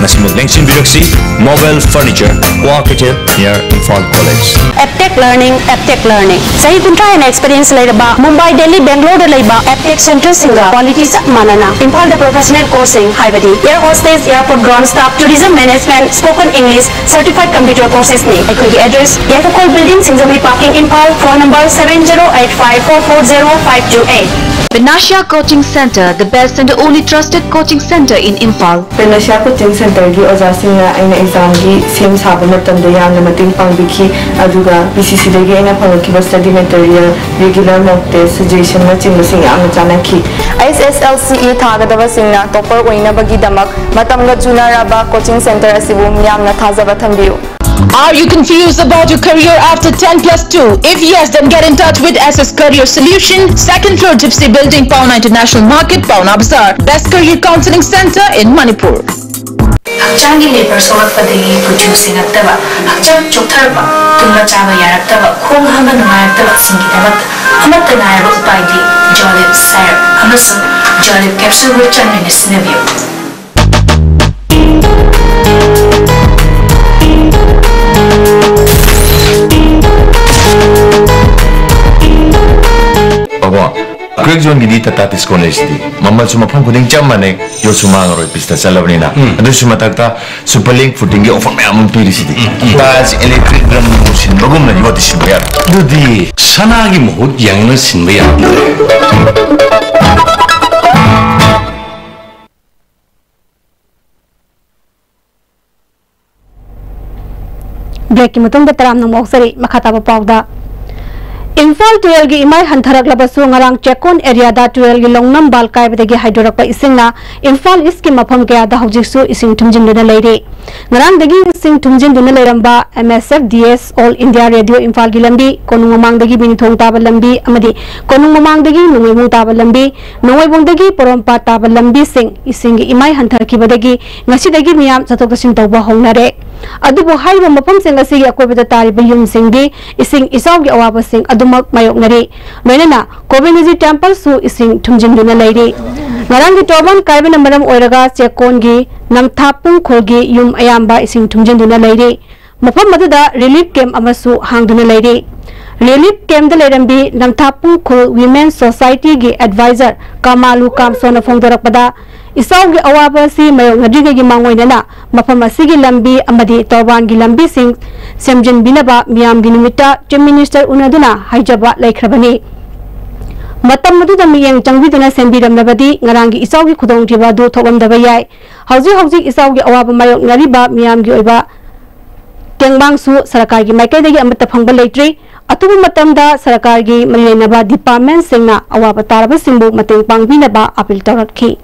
ꯃꯁꯤꯃꯛ ꯂꯦꯡꯁꯤꯟꯕꯤꯔꯛꯁꯤ, Movel Furniture, ꯀ꯭ꯋꯥ ꯀꯩꯊꯦꯜ, near Imphal College꯫ Aptech Learning, Aptech Learning꯫ ꯆꯍꯤ ꯀꯨꯟꯊ꯭ꯔꯥ ꯍꯦꯟꯅ experience ꯂꯩꯔꯕ ꯃꯨꯝꯕꯥꯏ, ꯗꯦꯜꯂꯤ, ꯕꯦꯡꯒ꯭ꯂꯣꯔꯗ ꯂꯩꯕ Aptech centre ꯁꯤꯡꯒ quality ꯆꯞ ꯃꯥꯟꯅꯅ ꯏꯝꯐꯥꯜꯗ professional course ꯁꯤꯡ ꯍꯥꯏꯕꯗꯤ air hostess, airport ground staff, tourism management, spoken English, certified computer courses ꯅꯤ꯫ ꯑꯩꯈꯣꯏꯒꯤ address, ꯌꯥꯏꯐꯈꯣꯜ building, Singjamei parking, Imphal. Phone number seven zero eight five four four zero five two eight꯫ Panacea Coaching Centre, the best and the only trusted coaching centre in Imphal. Panacea Coaching Centre ꯒꯤ ꯑꯣꯖꯥꯁꯤꯡꯅ ꯑꯩꯅ exam ꯒꯤ ꯁꯦꯝ ꯁꯥꯕ ꯃꯇꯝꯗ ꯌꯥꯝꯅ ꯃꯇꯦꯡ ꯄꯥꯡꯕꯤꯈꯤ, ꯑꯗꯨꯒ P C C ꯗꯒꯤ ꯑꯩꯅ ꯐꯪꯂꯛꯈꯤꯕ study material, regular mock test, suggestion ꯅꯆꯤꯡꯕꯁꯤꯡ ꯌꯥꯝꯅ ꯆꯥꯟꯅꯈꯤ꯫ H S L C E ꯊꯥꯒꯗꯕꯁꯤꯡꯅ topper ꯑꯣꯏꯅꯕꯒꯤꯗꯃꯛ ꯃꯇꯝꯒ ꯆꯨꯅꯔꯕ coaching centre ꯑꯁꯤꯕꯨ ꯃꯤꯌꯥꯝꯅ ꯊꯥꯖꯕ ꯊꯝꯕꯤꯌꯨ꯫ Are you confused about your career after ten plus two? If yes, then get in touch with S S Career Solution, second floor Gypsy Building, Paona International Market, Paona Bazaar. Best career counseling centre in Manipur. ꯍꯛꯆꯥꯡꯒꯤ labor ꯁꯣꯛꯂꯛꯄꯗꯒꯤ ꯀꯨꯆꯨ ꯁꯦꯡꯉꯛꯇꯕ, ꯍꯛꯆꯥꯡ ꯆꯣꯛꯊꯔꯛꯄ, ꯇꯨꯝꯕ ꯆꯥꯕ ꯌꯥꯔꯛꯇꯕ, ꯈꯣꯡ ꯍꯥꯝꯕ ꯅꯨꯡꯉꯥꯏꯔꯛꯇꯕꯁꯤꯡꯒꯤꯗꯃꯛꯇ ꯑꯃꯠꯇ ꯉꯥꯏꯔꯕ ꯎꯄꯥꯏꯗꯤ Jolib syrup ꯑꯃꯁꯨꯡ Jolib capsule ꯒ ꯆꯥꯟꯕꯤꯅ ꯁꯤꯖꯤꯟꯅꯕꯤꯌꯨ꯫ ꯕꯕꯥ, crack zone ꯒꯤꯗꯤ Tata Tiscon ꯂꯩꯁꯤꯗꯤ꯫ ꯃꯃꯜꯁꯨ ꯃꯐꯝ ꯈꯨꯗꯤꯡ ꯆꯞ ꯃꯥꯟꯅꯩ, ꯌꯣꯠꯁꯨ ꯃꯥꯡꯉꯔꯣꯏ, ꯄꯤꯁꯇ ꯆꯠꯂꯕꯅꯤꯅ꯫ ꯎꯝ꯫ ꯑꯗꯨꯁꯨ ꯃꯊꯛꯇ Super Link Fooding ꯒꯤ offer ꯃꯌꯥꯝ ꯑꯃ ꯄꯤꯔꯤꯁꯤꯗꯤ꯫ ꯎꯝ, ꯎꯝ꯫ Taj Electric ꯗ꯭ꯔꯝ ꯁꯤꯟꯕꯒꯨꯝꯅ ꯌꯣꯠꯇꯤ ꯁꯤꯟꯕ ꯌꯥꯔꯣꯏ꯫ ꯑꯗꯨꯗꯤ ꯁꯅꯥꯒꯤ ꯃꯍꯨꯠ ꯌꯦꯡꯅ ꯁꯤꯟꯕ ꯌꯥꯗ꯭ꯔꯦ꯫ ꯕ꯭ꯔꯦꯛꯀꯤ ꯃꯇꯨꯡꯗ ꯇꯔꯥꯝꯅ ꯑꯃꯨꯛ ꯑꯣꯛꯆꯔꯤ꯫ ꯃꯈꯥ ꯇꯥꯕ ꯄꯥꯎꯗ, ꯏꯝꯐꯥꯜ ꯇꯨꯔꯦꯜꯒꯤ ꯏꯃꯥꯏ ꯍꯟꯊꯔꯛꯂꯕꯁꯨ ꯉꯔꯥꯡ ꯆꯦꯛꯀꯣꯟ ꯑꯦꯔꯤꯌꯥꯗ ꯇꯨꯔꯦꯜꯒꯤ ꯂꯧꯅꯝꯕꯥꯜ ꯀꯥꯏꯕꯗꯒꯤ ꯍꯥꯏꯗꯣꯔꯛꯄ ꯏꯁꯤꯡꯅ ꯏꯝꯐꯥꯜ ꯏꯁꯀꯤ ꯃꯐꯝ ꯀꯌꯥꯗ ꯍꯧꯖꯤꯛꯁꯨ ꯏꯁꯤꯡ ꯊꯨꯝꯖꯤꯟꯗꯨꯅ ꯂꯩꯔꯤ꯫ ꯉꯔꯥꯡꯗꯒꯤ ꯏꯁꯤꯡ ꯊꯨꯝꯖꯤꯟꯗꯨꯅ ꯂꯩꯔꯝꯕ M S F D S All India Radio ꯏꯝꯐꯥꯜꯒꯤ ꯂꯝꯕꯤ, ꯀꯣꯅꯨꯡ ꯃꯃꯥꯡꯗꯒꯤ ꯕꯤꯅꯤꯊꯣꯡ ꯇꯥꯕ ꯂꯝꯕꯤ ꯑꯃꯗꯤ ꯀꯣꯅꯨꯡ ꯃꯃꯥꯡꯗꯒꯤ ꯅꯣꯡꯃꯩꯕꯨꯡ ꯇꯥꯕ ꯂꯝꯕꯤ, ꯅꯣꯡꯃꯩꯕꯨꯡꯗꯒꯤ ꯄꯣꯔꯣꯝꯄꯥꯠ ꯇꯥꯕ ꯂꯝꯕꯤꯁꯤꯡ ꯏꯁꯤꯡꯒꯤ ꯏꯃꯥꯏ ꯍꯟꯊꯈꯤꯕꯗꯒꯤ ꯉꯁꯤꯗꯒꯤ ꯃꯤꯌꯥꯝ ꯆꯠꯊꯣꯛ ꯆꯠꯁꯤꯟ ꯇꯧꯕ ꯍꯧꯅꯔꯦ꯫ ꯑꯗꯨꯕꯨ ꯍꯥꯏꯔꯤꯕ ꯃꯐꯝꯁꯤꯡ ꯑꯁꯤꯒꯤ ꯑꯀꯣꯏꯕꯗ ꯇꯥꯔꯤꯕ ꯌꯨꯝꯁꯤꯡꯗꯤ ꯏꯁꯤꯡ ꯏꯆꯥꯎꯒꯤ ꯑꯋꯥꯕꯁꯤꯡ ꯑꯗꯨꯃꯛ ꯃꯥꯌꯣꯛꯅꯔꯤ꯫ ꯂꯣꯏꯅꯅ ꯀꯣꯕꯤꯅꯖꯤ ꯇꯦꯝꯄꯜꯁꯨ ꯏꯁꯤꯡ ꯊꯨꯝꯖꯤꯟꯗꯨꯅ ꯂꯩꯔꯤ꯫ ꯉꯔꯥꯡꯒꯤ ꯇꯣꯔꯕꯥꯟ ꯀꯥꯏꯕꯅ ꯃꯔꯝ ꯑꯣꯏꯔꯒ ꯆꯦꯛꯀꯣꯟꯒꯤ ꯅꯝꯊꯥ ꯄꯨꯡꯈꯣꯜꯒꯤ ꯌꯨꯝ ꯑꯌꯥꯝꯕ ꯏꯁꯤꯡ ꯊꯨꯝꯖꯤꯟꯗꯨꯅ ꯂꯩꯔꯤ꯫ ꯃꯐꯝ ꯑꯗꯨꯗ ꯔꯤꯂꯤꯐ ꯀꯦꯝꯞ ꯑꯃꯁꯨ ꯍꯥꯡꯗꯨꯅ ꯂꯩꯔꯤ꯫ ꯔꯤꯂꯤꯐ ꯀꯦꯝꯞꯇ ꯂꯩꯔꯝꯕꯤ ꯅꯝꯊꯥ ꯄꯨꯡꯈꯣꯜ ꯋꯤꯃꯦꯟ ꯁꯣꯁꯥꯏꯇꯤꯒꯤ ꯑꯦꯗꯚꯥꯏꯖꯔ ꯀꯃꯥꯂꯨ ꯀꯥꯝꯁꯣꯅ ꯐꯣꯡꯗꯣꯔꯛꯄꯗ, ꯏꯆꯥꯎꯒꯤ ꯑꯋꯥꯕ ꯑꯁꯤ ꯃꯥꯌꯣꯛꯅꯗ꯭ꯔꯤꯉꯩꯒꯤ ꯃꯥꯡꯑꯣꯏꯅꯅ ꯃꯐꯝ ꯑꯁꯤꯒꯤ ꯂꯝꯕꯤ ꯑꯃꯗꯤ ꯇꯣꯔꯕꯥꯟꯒꯤ ꯂꯝꯕꯤꯁꯤꯡ ꯁꯦꯝꯖꯤꯟꯕꯤꯅꯕ ꯃꯤꯌꯥꯝꯒꯤ ꯅꯨꯃꯤꯠꯇ ꯆꯤꯐ ꯃꯤꯅꯤꯁꯇꯔ ꯎꯅꯗꯨꯅ ꯍꯥꯏꯖꯕ ꯂꯩꯈ꯭ꯔꯕꯅꯤ꯫ ꯃꯇꯝ ꯑꯗꯨꯗ ꯃꯤꯠꯌꯦꯡ ꯆꯪꯕꯤꯗꯨꯅ ꯁꯦꯝꯕꯤꯔꯝꯂꯕꯗꯤ ꯉꯔꯥꯡꯒꯤ ꯏꯆꯥꯎꯒꯤ ꯈꯨꯗꯣꯡꯊꯤꯕ ꯑꯗꯨ ꯊꯣꯛꯂꯝꯗꯕ ꯌꯥꯏ꯫ ꯍꯧꯖꯤꯛ ꯍꯧꯖꯤꯛ ꯏꯆꯥꯎꯒꯤ ꯑꯋꯥꯕ ꯃꯥꯌꯣꯛꯅꯔꯤꯕ ꯃꯤꯌꯥꯝꯒꯤ ꯑꯣꯏꯕ ꯇꯦꯡꯕꯥꯡꯁꯨ ꯁꯔꯀꯥꯔꯒꯤ ꯃꯥꯏꯀꯩꯗꯒꯤ ꯑꯃꯠꯇ ꯐꯪꯕ ꯂꯩꯇ꯭ꯔꯤ꯫ ꯑꯊꯨꯕ ꯃꯇꯝꯗ ꯁꯔꯀꯥꯔꯒꯤ ꯃꯔꯤ ꯂꯩꯅꯕ ꯗꯤꯄꯥꯔꯠꯃꯦꯟꯁꯤꯡꯅ ꯑꯋꯥꯕ ꯇꯥꯔꯕꯁꯤꯡꯕꯨ ꯃꯇꯦꯡ ꯄꯥꯡꯕꯤꯅꯕ ꯑꯄꯤꯜ ꯇꯧꯔꯛꯈꯤ꯫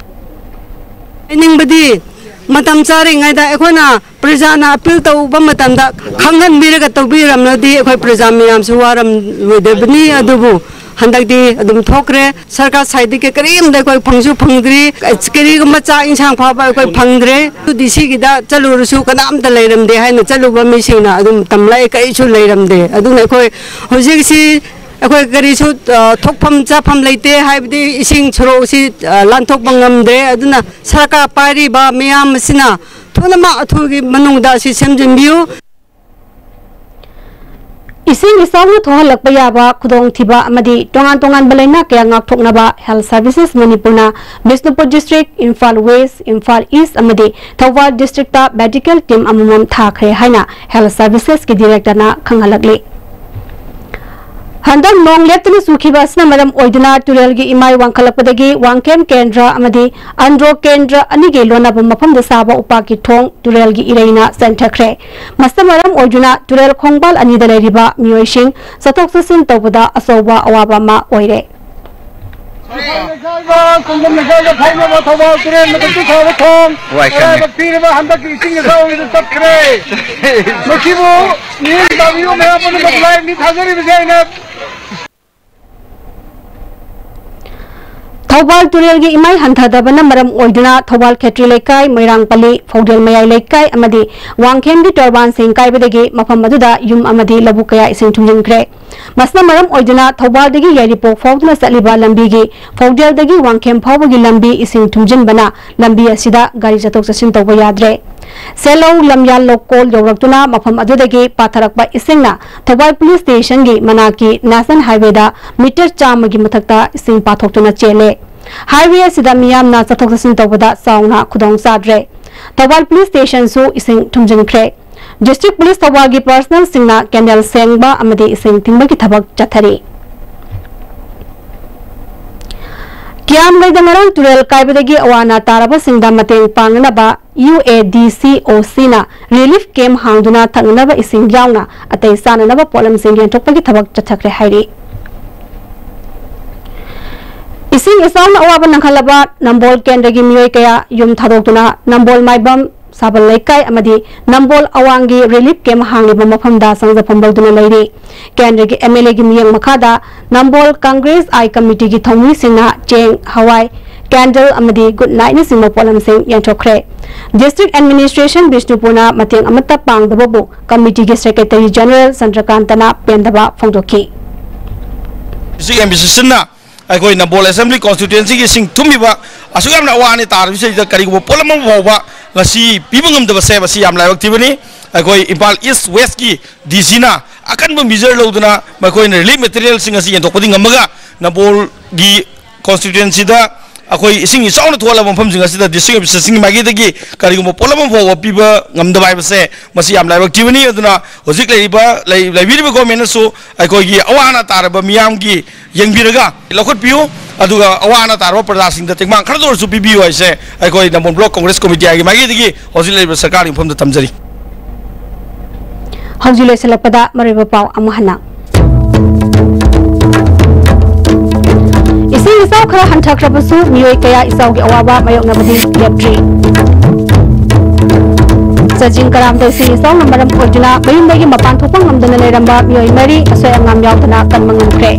ꯍꯥꯏꯅꯤꯡꯕꯗꯤ, ꯃꯇꯝ ꯆꯥꯔꯤꯉꯩꯗ ꯑꯩꯈꯣꯏꯅ ꯄ꯭ꯔꯖꯥꯅ ꯑꯄꯤꯜ ꯇꯧꯕ ꯃꯇꯝꯗ ꯈꯪꯍꯟꯕꯤꯔꯒ ꯇꯧꯕꯤꯔꯝꯂꯗꯤ ꯑꯩꯈꯣꯏ ꯄ꯭ꯔꯖꯥ ꯃꯌꯥꯝꯁꯨ ꯋꯥꯔꯝꯂꯣꯏꯗꯕꯅꯤ꯫ ꯑꯗꯨꯕꯨ ꯍꯟꯗꯛꯇꯤ ꯑꯗꯨꯝ ꯊꯣꯛꯈ꯭ꯔꯦ꯫ ꯁꯔꯀꯥꯔ ꯁꯥꯏꯠꯇꯒꯤ ꯀꯔꯤꯝꯇ ꯑꯩꯈꯣꯏ ꯐꯪꯁꯨ ꯐꯪꯗ꯭ꯔꯤ꯫ ꯀꯔꯤꯒꯨꯝꯕ ꯆꯥꯛ ꯏꯟꯁꯥꯡ ꯐꯥꯎꯕ ꯑꯩꯈꯣꯏ ꯐꯪꯗ꯭ꯔꯦ꯫ ꯗꯤ ꯁꯤꯒꯤꯗ ꯆꯠꯂꯨꯔꯁꯨ ꯀꯅꯥꯝꯇ ꯂꯩꯔꯝꯗꯦ ꯍꯥꯏꯅ ꯆꯠꯂꯨꯕ ꯃꯤꯁꯤꯡꯅ ꯑꯗꯨꯝ ꯇꯝꯂꯛꯑꯦ, ꯀꯔꯤꯁꯨ ꯂꯩꯔꯝꯗꯦ꯫ ꯑꯗꯨꯅ ꯑꯩꯈꯣꯏ ꯍꯧꯖꯤꯛꯁꯤ ꯑꯩꯈꯣꯏ ꯀꯔꯤꯁꯨ, ꯑ, ꯊꯣꯛꯐꯝ ꯆꯥꯐꯝ ꯂꯩꯇꯦ, ꯍꯥꯏꯕꯗꯤ ꯏꯁꯤꯡ ꯁꯣꯔꯣꯛꯁꯤ, ꯑ, ꯂꯥꯟꯊꯣꯛꯄ ꯉꯝꯗ꯭ꯔꯦ꯫ ꯑꯗꯨꯅ ꯁꯔꯀꯥꯔ ꯄꯥꯏꯔꯤꯕ ꯃꯤꯌꯥꯝ ꯑꯁꯤꯅ ꯊꯨꯅꯃꯛ ꯑꯊꯨꯕꯒꯤ ꯃꯅꯨꯡꯗ ꯑꯁꯤ ꯁꯦꯝꯖꯤꯟꯕꯤꯌꯨ꯫ ꯏꯁꯤꯡ ꯏꯆꯥꯎꯅ ꯊꯣꯛꯍꯜꯂꯛꯄ ꯌꯥꯕ ꯈꯨꯗꯣꯡꯊꯤꯕ ꯑꯃꯗꯤ ꯇꯣꯉꯥꯟ ꯇꯣꯉꯥꯟꯕ ꯂꯥꯏꯅꯥ ꯀꯌꯥ ꯉꯥꯛꯊꯣꯛꯅꯕ Health Services ꯃꯅꯤꯄꯨꯔꯅ ꯕꯤꯁꯅꯨꯄꯨꯔ ꯗꯤꯁꯇ꯭ꯔꯤꯛ, ꯏꯝꯐꯥꯜ ꯋꯦꯁ, ꯏꯝꯐꯥꯜ ꯏꯁ ꯑꯃꯗꯤ ꯊꯧꯕꯥꯜ ꯗꯤꯁꯇ꯭ꯔꯤꯛꯇ ꯃꯦꯗꯤꯀꯦꯜ ꯇꯤꯝ ꯑꯃꯃꯝ ꯊꯥꯈ꯭ꯔꯦ ꯍꯥꯏꯅ Health Services ꯀꯤ ꯗꯤꯔꯦꯛꯇꯔꯅ ꯈꯪꯍꯜꯂꯛꯂꯤ꯫ ꯍꯟꯗꯛ ꯅꯣꯡ ꯂꯦꯞꯇꯅ ꯆꯨꯈꯤꯕ ꯑꯁꯤꯅ ꯃꯔꯝ ꯑꯣꯏꯗꯨꯅ ꯇꯨꯔꯦꯜꯒꯤ ꯏꯃꯥꯏ ꯋꯥꯡꯈꯠꯂꯛꯄꯗꯒꯤ ꯋꯥꯡꯈꯦꯝ ꯀꯦꯟꯗ꯭ꯔ ꯑꯃꯗꯤ ꯑꯟꯗ꯭ꯔꯣ ꯀꯦꯟꯗ꯭ꯔ ꯑꯅꯤꯒꯤ ꯂꯣꯟꯅꯕ ꯃꯐꯝꯗ ꯁꯥꯕ ꯎꯄꯥꯛꯀꯤ ꯊꯣꯡ ꯇꯨꯔꯦꯜꯒꯤ ꯏꯔꯩꯅ ꯆꯦꯟꯊꯈ꯭ꯔꯦ꯫ ꯃꯁꯤꯅ ꯃꯔꯝ ꯑꯣꯏꯗꯨꯅ ꯇꯨꯔꯦꯜ ꯈꯣꯡꯕꯥꯜ ꯑꯅꯤꯗ ꯂꯩꯔꯤꯕ ꯃꯤꯑꯣꯏꯁꯤꯡ ꯆꯠꯊꯣꯛ ꯆꯠꯁꯤꯟ ꯇꯧꯕꯗ ꯑꯆꯧꯕ ꯑꯋꯥꯕ ꯑꯃ ꯑꯣꯏꯔꯦ꯫ ꯂꯩꯀꯥꯏꯗ, ꯀꯣꯡꯖꯝ ꯂꯩꯀꯥꯏꯗ ꯐꯥꯎꯅꯕ ꯊꯧꯕꯥꯜ ꯇꯨꯔꯦꯜ ꯃꯊꯛꯇ ꯁꯥꯕ ꯊꯣꯡ ꯋꯥꯏ ꯈꯪꯉꯦ꯫ ꯃꯔꯥꯏꯕꯛ ꯊꯤꯔꯕ ꯍꯟꯗꯛꯀꯤ ꯏꯁꯤꯡ ꯏꯆꯥꯎꯒꯤꯗ ꯇꯠꯈ꯭ꯔꯦ꯫ ꯃꯁꯤꯕꯨ ꯃꯤꯑꯣꯏ ꯇꯥꯕꯤꯌꯨ ꯃꯌꯥꯝ ꯄꯨꯝꯅꯃꯛ ꯂꯥꯏ ꯃꯤ ꯊꯥꯖꯔꯤꯕꯁꯦ ꯑꯩꯅ ꯊꯧꯕꯥꯜ ꯇꯨꯔꯦꯜꯒꯤ ꯏꯃꯥꯏ ꯍꯟꯊꯗꯕꯅ ꯃꯔꯝ ꯑꯣꯏꯗꯨꯅ ꯊꯧꯕꯥꯜ ꯈꯦꯇ꯭ꯔꯤ ꯂꯩꯀꯥꯏ, ꯃꯣꯏꯔꯥꯡꯄꯜꯂꯤ, ꯐꯧꯗꯦꯜ ꯃꯌꯥꯏ ꯂꯩꯀꯥꯏ ꯑꯃꯗꯤ ꯋꯥꯡꯈꯦꯝꯒꯤ ꯇꯣꯔꯕꯥꯟꯁꯤꯡ ꯀꯥꯏꯕꯗꯒꯤ ꯃꯐꯝ ꯑꯗꯨꯗ ꯌꯨꯝ ꯑꯃꯗꯤ ꯂꯧꯕꯨꯛ ꯀꯌꯥ ꯏꯁꯤꯡ ꯊꯨꯝꯖꯤꯟꯈ꯭ꯔꯦ꯫ ꯃꯁꯤꯅ ꯃꯔꯝ ꯑꯣꯏꯗꯨꯅ ꯊꯧꯕꯥꯜꯗꯒꯤ ꯌꯥꯏꯔꯤꯄꯣꯛ ꯐꯥꯎꯗꯨꯅ ꯆꯠꯂꯤꯕ ꯂꯝꯕꯤꯒꯤ ꯐꯧꯗꯦꯜꯗꯒꯤ ꯋꯥꯡꯈꯦꯝ ꯐꯥꯎꯕꯒꯤ ꯂꯝꯕꯤ ꯏꯁꯤꯡ ꯊꯨꯝꯖꯤꯟꯕꯅ ꯂꯝꯕꯤ ꯑꯁꯤꯗ ꯒꯥꯔꯤ ꯆꯠꯊꯣꯛ ꯆꯠꯁꯤꯟ ꯇꯧꯕ ꯌꯥꯗ꯭ꯔꯦ꯫ ꯁꯦꯂꯧ ꯂꯝꯌꯥꯜ ꯂꯧꯀꯣꯜ ꯌꯧꯔꯛꯇꯨꯅ ꯃꯐꯝ ꯑꯗꯨꯗꯒꯤ ꯄꯥꯊꯔꯛꯄ ꯏꯁꯤꯡꯅ ꯊꯧꯕꯥꯜ ꯄꯨꯂꯤꯁ ꯁ꯭ꯇꯦꯁꯟꯒꯤ ꯃꯅꯥꯛꯀꯤ ꯅꯦꯁꯅꯦꯜ ꯍꯥꯏꯋꯦꯗ ꯃꯤꯇꯔ ꯆꯥꯝꯃꯒꯤ ꯃꯊꯛꯇ ꯏꯁꯤꯡ ꯄꯥꯊꯣꯛꯇꯨꯅ ꯆꯦꯜꯂꯦ꯫ ꯍꯥꯏꯋꯦ ꯑꯁꯤꯗ ꯃꯤꯌꯥꯝꯅ ꯆꯠꯊꯣꯛ ꯆꯠꯁꯤꯟ ꯇꯧꯕꯗ ꯆꯥꯎꯅ ꯈꯨꯗꯣꯡ ꯆꯥꯗ꯭ꯔꯦ꯫ ꯊꯧꯕꯥꯜ ꯄꯨꯂꯤꯁ ꯁ꯭ꯇꯦꯁꯟꯁꯨ ꯏꯁꯤꯡ ꯊꯨꯝꯖꯤꯟꯈ꯭ꯔꯦ꯫ ꯗꯤꯁꯇ꯭ꯔꯤꯛ ꯄꯨꯂꯤꯁ ꯊꯧꯕꯥꯜꯒꯤ ꯄꯔꯁꯅꯦꯜꯁꯤꯡꯅ ꯀꯦꯅꯦꯜ ꯁꯦꯡꯕ ꯑꯃꯗꯤ ꯏꯁꯤꯡ ꯊꯤꯡꯕꯒꯤ ꯊꯕꯛ ꯆꯠꯊꯔꯤ꯫ ꯀꯤꯌꯥꯝꯒꯩꯗ ꯉꯔꯥꯡ ꯇꯨꯔꯦꯜ ꯀꯥꯏꯕꯗꯒꯤ ꯑꯋꯥ ꯑꯅꯥ ꯇꯥꯔꯕꯁꯤꯡꯗ ꯃꯇꯦꯡ ꯄꯥꯡꯅꯅꯕ ꯌꯨ ꯑꯦ ꯗꯤ ꯁꯤ ꯑꯣ ꯁꯤꯅ ꯔꯤꯂꯤꯐ ꯀꯦꯝꯞ ꯍꯥꯡꯗꯨꯅ ꯊꯛꯅꯅꯕ ꯏꯁꯤꯡ ꯌꯥꯎꯅ ꯑꯇꯩ ꯆꯥꯅꯅꯕ ꯄꯣꯠꯂꯝꯁꯤꯡ ꯌꯦꯟꯊꯣꯛꯄꯒꯤ ꯊꯕꯛ ꯆꯠꯊꯈ꯭ꯔꯦ ꯍꯥꯏꯔꯤ꯫ ꯏꯁꯤꯡ ꯏꯆꯥꯎꯅ ꯑꯋꯥꯕ ꯅꯪꯍꯜꯂꯕ ꯅꯝꯕꯣꯜ ꯀꯦꯟꯗ꯭ꯔꯒꯤ ꯃꯤꯑꯣꯏ ꯀꯌꯥ ꯌꯨꯝ ꯊꯥꯗꯣꯛꯇꯨꯅ ꯅꯝꯕꯣꯜ ꯃꯥꯏꯕꯝ ꯁꯥꯕꯜ ꯂꯩꯀꯥꯏ ꯑꯃꯗꯤ ꯅꯝꯕꯣꯜ ꯑꯋꯥꯡꯒꯤ ꯔꯤꯂꯤꯐ ꯀꯦꯝꯞ ꯍꯥꯡꯂꯤꯕ ꯃꯐꯝꯗ ꯆꯪꯖꯐꯝ ꯂꯧꯗꯨꯅ ꯂꯩꯔꯤ꯫ ꯀꯦꯟꯗ꯭ꯔꯒꯤ ꯑꯦꯝ ꯑꯦꯜ ꯑꯦꯒꯤ ꯃꯤꯠꯌꯦꯡ ꯃꯈꯥꯗ ꯅꯝꯕꯣꯜ ꯀꯪꯒ꯭ꯔꯦꯁ ꯑꯥꯏ ꯀꯃꯤꯇꯤꯒꯤ ꯊꯧꯃꯤꯁꯤꯡꯅ ꯆꯦꯡ, ꯍꯋꯥꯏ, ꯀꯦꯟꯗꯜ ꯑꯃꯗꯤ ꯒꯨꯗ ꯅꯥꯏꯠꯅꯆꯤꯡꯕ ꯄꯣꯠꯂꯝꯁꯤꯡ ꯌꯦꯟꯊꯣꯛꯈ꯭ꯔꯦ꯫ ꯗꯤꯁꯇ꯭ꯔꯤꯛ ꯑꯦꯗꯃꯤꯅꯤꯁꯇ꯭ꯔꯦꯁꯟ ꯕꯤꯁꯅꯨꯄꯨꯔꯅ ꯃꯇꯦꯡ ꯑꯃꯠꯇ ꯄꯥꯡꯗꯕꯕꯨ ꯀꯃꯤꯇꯤꯒꯤ ꯁꯦꯀ꯭ꯔꯦꯇꯔꯤ ꯖꯦꯅꯔꯦꯜ ꯆꯟꯗ꯭ꯔꯀꯥꯟꯇꯅ ꯄꯦꯟꯗꯕ ꯐꯣꯡꯗꯣꯛꯈꯤ꯫ ꯗꯤꯁꯇ꯭ꯔꯤꯛ ꯑꯦꯗꯃꯤꯅꯤꯁꯇ꯭ꯔꯦꯁꯟꯅ ꯑꯩꯈꯣꯏ ꯅꯝꯕꯣꯜ ꯑꯦꯁꯦꯝꯕ꯭ꯂꯤ ꯀꯣꯟꯁꯇꯤꯇ꯭ꯋꯦꯟꯁꯤꯒꯤ ꯏꯁꯤꯡ ꯊꯨꯝꯃꯤꯕ ꯑꯁꯨꯛ ꯌꯥꯝꯅ ꯑꯋꯥ ꯑꯅꯥ ꯇꯥꯔꯤꯕꯁꯤꯗ ꯀꯔꯤꯒꯨꯝꯕ ꯄꯣꯠꯂꯝ ꯑꯃ ꯐꯥꯎꯕ ꯉꯁꯤ ꯄꯤꯕ ꯉꯝꯗꯕꯁꯦ ꯃꯁꯤ ꯌꯥꯝ ꯂꯥꯏꯕꯛ ꯊꯤꯕꯅꯤ꯫ ꯑꯩꯈꯣꯏ ꯏꯝꯐꯥꯜ ꯏꯁ ꯋꯦꯁꯀꯤ ꯗꯤ ꯁꯤꯅ ꯑꯀꯟꯕ ꯃꯤꯖꯔ ꯂꯧꯗꯨꯅ ꯃꯈꯣꯏꯅ ꯔꯤꯂꯤꯐ ꯃꯦꯇꯔꯤꯌꯦꯜꯁꯤꯡ ꯑꯁꯤ ꯌꯦꯟꯊꯣꯛꯄꯗꯤ ꯉꯝꯃꯒ ꯅꯝꯕꯣꯜꯒꯤ ꯀꯣꯟꯁꯇꯤꯇ꯭ꯋꯦꯟꯁꯤꯗ ꯑꯩꯈꯣꯏ ꯏꯁꯤꯡ ꯏꯆꯥꯎꯅ ꯊꯣꯛꯍꯜꯂꯕ ꯃꯐꯝꯁꯤꯡ ꯑꯁꯤꯗ district officerꯁꯤꯡꯒꯤ ꯃꯥꯏꯀꯩꯗꯒꯤ ꯀꯔꯤꯒꯨꯝꯕ ꯄꯣꯠꯂꯝ ꯑꯃ ꯐꯥꯎꯕ ꯄꯤꯕ ꯉꯝꯗꯕ ꯍꯥꯏꯕꯁꯦ ꯃꯁꯤ ꯌꯥꯝ ꯂꯥꯏꯕꯛ ꯊꯤꯕꯅꯤ꯫ ꯑꯗꯨꯅ ꯍꯧꯖꯤꯛ ꯂꯩꯔꯤꯕ, ꯂꯩ-, ꯂꯩꯕꯤꯔꯤꯕ governmentꯅꯁꯨ ꯑꯩꯈꯣꯏꯒꯤ ꯑꯋꯥ ꯑꯅꯥ ꯇꯥꯔꯕ ꯃꯤꯌꯥꯝꯒꯤ ꯌꯦꯡꯕꯤꯔꯒ ꯂꯧꯈꯠꯄꯤꯌꯨ, ꯑꯗꯨꯒ ꯑꯋꯥ ꯑꯅꯥ ꯇꯥꯔꯕ ꯄ꯭ꯔꯖꯥꯁꯤꯡꯗ ꯇꯦꯡꯕꯥꯡ ꯈꯔꯗ ꯑꯣꯏꯔꯁꯨ ꯄꯤꯕꯤꯌꯨ ꯍꯥꯏꯁꯦ ꯑꯩꯈꯣꯏ ꯅꯝꯕꯣꯜ block Congress committeeꯒꯤ ꯃꯥꯏꯀꯩꯗꯒꯤ ꯍꯧꯖꯤꯛ ꯂꯩꯔꯤꯕ ꯁꯔꯀꯥꯔꯒꯤ ꯃꯐꯝꯗ ꯊꯝꯖꯔꯤ꯫ ꯍꯧꯖꯤꯛ ꯂꯣꯏꯁꯤꯜꯂꯛꯄꯗ ꯃꯔꯨꯑꯣꯏꯕ ꯄꯥꯎ ꯑꯃꯨꯛ ꯍꯟꯅ꯫ ꯏꯁꯤꯡ ꯏꯆꯥꯎ ꯈꯔ ꯍꯟꯊꯈ꯭ꯔꯕꯁꯨ ꯃꯤꯑꯣꯏ ꯀꯌꯥ ꯏꯆꯥꯎꯒꯤ ꯑꯋꯥꯕ ꯃꯥꯌꯣꯛꯅꯕꯗꯤ ꯂꯦꯞꯇ꯭ꯔꯤ꯫ ꯆꯥꯖꯤꯡ ꯀꯔꯥꯝꯗ ꯏꯁꯤꯡ ꯏꯆꯥꯎꯅ ꯃꯔꯝ ꯑꯣꯏꯗꯨꯅ ꯃꯌꯨꯝꯗꯒꯤ ꯃꯄꯥꯟ ꯊꯣꯛꯄ ꯉꯝꯗꯅ ꯂꯩꯔꯝꯕ ꯃꯤꯑꯣꯏ ꯃꯔꯤ ꯑꯁꯣꯏ ꯑꯉꯥꯝ ꯌꯥꯎꯗꯅ ꯀꯟꯕ ꯉꯝꯈ꯭ꯔꯦ꯫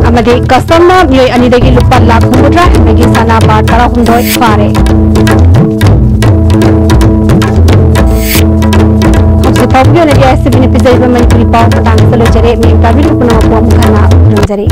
ꯑꯃꯗꯤ ꯀꯁꯇꯝꯅ ꯃꯤꯑꯣꯏ ꯑꯅꯤꯗꯒꯤ ꯂꯨꯄꯥ ꯂꯥꯈ ꯍꯨꯝꯐꯨꯇꯔꯥ ꯍꯦꯟꯕꯒꯤ ꯁꯅꯥ ꯕꯥꯔ ꯇꯔꯥꯍꯨꯝꯗꯣꯏ ꯐꯥꯔꯦ꯫ ꯍꯧꯖꯤꯛ ꯐꯥꯎꯕꯒꯤ ꯑꯣꯏꯅꯗꯤ ꯑꯥꯏ ꯑꯦꯁ ꯇꯤ ꯚꯤꯅ ꯄꯤꯖꯔꯤꯕ ꯃꯅꯤꯄꯨꯔꯤ ꯄꯥꯎ ꯃꯇꯥꯡ ꯑꯁꯤꯗ ꯂꯣꯏꯖꯔꯦ꯫ ꯃꯤꯌꯥꯝ ꯇꯥꯕꯤꯔꯤꯕ ꯄꯨꯝꯅꯃꯛꯄꯨ ꯑꯃꯨꯛ ꯍꯟꯅ ꯈꯨꯔꯨꯝꯖꯔꯤ꯫